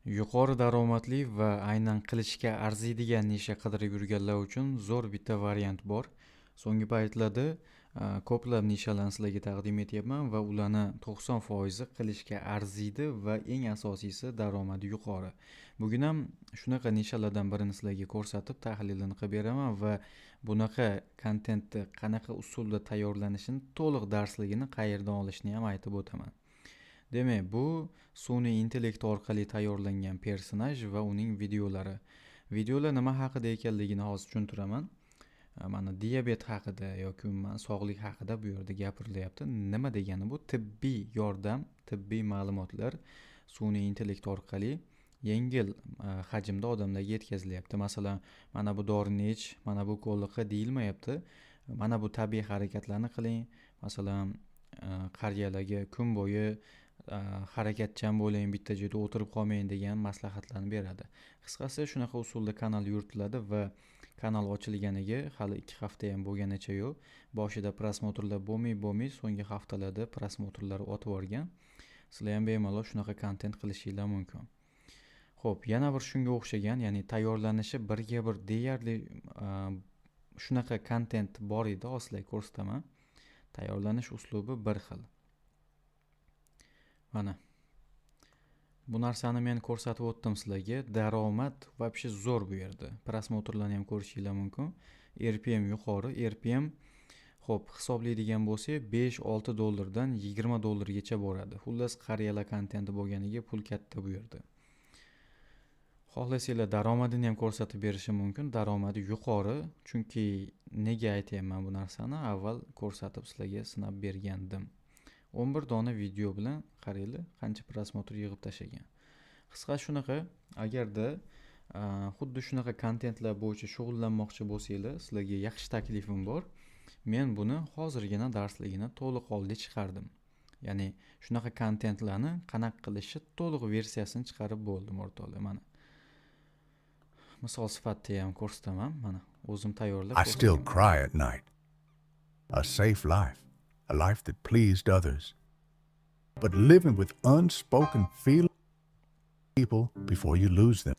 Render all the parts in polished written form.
Yuqori daromadli va aynan qilishga arziydigan nisha qidirib yurganlar uchun zo'r bitta variant bor. So'nggi paytlarda ko'plab nishalarni sizlarga taqdim etyapman va ularni 90% qilishga arziydi va eng asosiysi, daromadi yuqori. Bugun ham shunaqa nishalardan birini sizlarga ko'rsatib, tahlilini qilib beraman va bunaqa kontentni qanaqa usulda tayyorlanishini, to'liq darsligini qayerdan olishni ham aytib o'taman. Demak, bu sun'iy intellekt orqali tayyorlangan personaj va uning videolari. Videolar nima haqida ekanligini hozir tushuntiraman. Mana, diabet haqida yoki umuman sog'lik haqida bu yerda gapirilyapti. Nima degani bu? Tibbiy yordam, tibbiy ma'lumotlar sun'iy intellekt orqali yengil hajmda odamlarga yetkazilyapti. Masalan, mana bu dorini ich, mana bu ukolni qil deyilmayapti. Mana bu tabiiy harakatlarni qiling. Masalan, qariyalarga kun bo'yi harakatchan bo'ling, bitta joyda o'tirib qolmang degan maslahatlarni beradi. Qisqasi, shunaqa usulda kanal yuritiladi va kanal ochilganiga hali 2 hafta ham bo'lganicha yo'q. Boshida просмотр lar bo'lmay bo'lmay, so'nggi haftalarda просмотр lar ortib yuborgan. Sizlar ham bemalol shunaqa kontent qilishinglar mumkin. Ho'p, yana bir shunga o'xshagan, ya'ni tayyorlanishi birga bir deyarli shunaqa kontent bor edi, hozir sizlarga ko'rsataman. Tayyorlanish uslubi bir xil. Mana bu narsani men ko'rsatib o'tdim sizlarga. Daromad вообще zo'r bu yerda. Просмотр larni ham ko'rishinglar mumkin. RPM yuqori. RPM, ho'p, hisoblaydigan bo'lsak, 5-6 dollardan 20 dollargacha boradi. Xullas, qariyalar kontenti bo'lganiga pul katta bu yerda. Xohlasanglar, daromadini ham ko'rsatib berishim mumkin. Daromadi yuqori, chunki nega aytyapman bu narsani? Avval ko'rsatib, sizlarga sinab bergandim. 11 dona video bilan, qaranglar, qancha просмотр yig'ib tashlagan. Qisqasi, shunaqa. Agarda xuddi shunaqa kontentlar bo'yicha shug'ullanmoqchi bo'lsanglar, sizlarga yaxshi taklifim bor. Men buni hozirgina darsligini to'laqonli chiqardim, ya'ni shunaqa kontentlarni qanaqa qilishni to'liq versiyasini chiqarib bo'ldim, o'rtoqlar. Mana, misol sifatida ham ko'rsataman. Mana, o'zim tayyorlab I still ko'rsataman. Cry at night. A safe life, a life that pleased others. But living with unspoken feelings people before you lose them.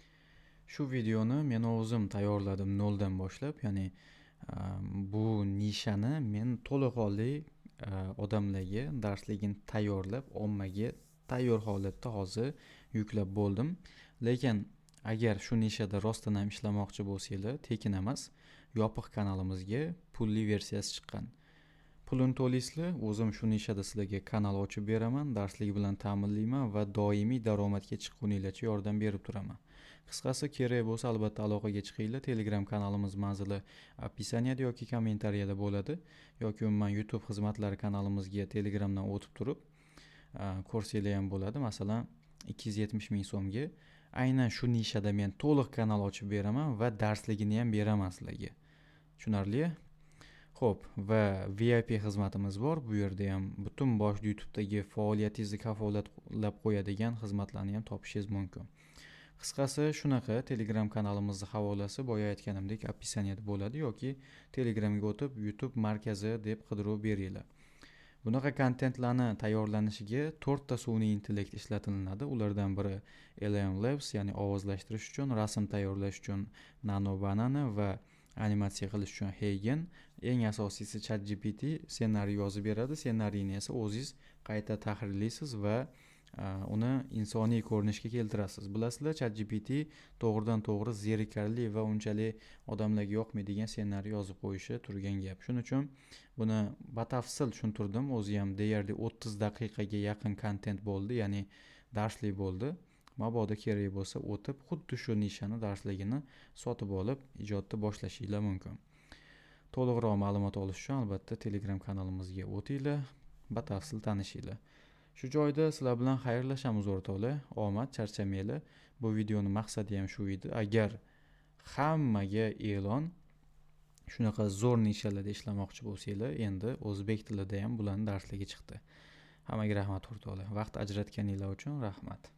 Shu videoni men o'zim tayyorladim noldan boshlab, ya'ni bu nishani men to'laqonli odamlarga darsligini tayyorlab, ommaga tayyor holatda hozir yuklab bo'ldim. Lekin agar shu nishada rostdan ham ishlamoqchi bo'lsanglar, tekin emas, yopiq kanalimizga pulli versiyasi chiqqan. Pulini to'laysizlar, o'zim shu nishada sizlarga kanal ochib beraman, darslik bilan ta'minlayman va doimiy daromadga chiqquninglarcha yordam berib turaman. Qisqasi, kerak bo'lsa, albatta aloqaga chiqinglar. Telegram kanalimiz manzili описание da yoki kommentariyada bo'ladi yoki umuman YouTube xizmatlari kanalimizga Telegramdan o'tib turib ko'rsanglar ham bo'ladi. Masalan, 270 000 so'mga aynan shu nishada men to'liq kanal ochib beraman va darsligini ham beraman sizlarga. Tushunarli? Ho'p, va VIP xizmatimiz bor. Bu yerda ham butun bosh YouTubedagi faoliyatingizni kafolatlab qo'yadigan xizmatlarni ham topishingiz mumkin. Qisqasi, shunaqa. Telegram kanalimizni havolasi, boya aytganimdek, описание da bo'ladi yoki Telegramga o'tib, YouTube markazi deb qidiruv beringlar. Bunaqa kontentlarni tayyorlanishiga to'rtta sun'iy intellekt ishlatilinadi. Ulardan biri LM Labs, ya'ni ovozlashtirish uchun, rasm tayyorlash uchun Nano Banana va animatsiya qilish uchun HeyGen. Eng asosiysi, ChatGPT ssenariy yozib beradi. Ssenariyni esa o'zingiz qayta tahrirlaysiz va uni insoniy ko'rinishga keltirasiz. Bilasizlar, ChatGPT to'g'ridan to'g'ri zerikarli va unchalik odamlarga yoqmaydigan ssenariy yozib qo'yishi turgan gap. Shuning uchun buni batafsil tushuntirdim. O'zi ham deyarli 30 daqiqaga yaqin kontent bo'ldi, ya'ni darslik bo'ldi. Mabodo kerak bo'lsa, o'tib, xuddi shu nishani darsligini sotib olib, ijodni boshlashinglar mumkin. To'liqroq ma'lumot olish uchun albatta Telegram kanalimizga o'tinglar, batafsil tanishinglar. Shu joyda sizlar bilan xayrlashamiz, o'rtoqlar. Omad, charchamanglar. Bu videoni maqsadi ham shu edi. Agar hammaga e'lon, shunaqa zo'r nishalarda ishlamoqchi bo'lsanglar, endi o'zbek tilida ham bularni darsligi chiqdi. Hammaga rahmat, o'rtoqlar, vaqt ajratganinglar uchun rahmat.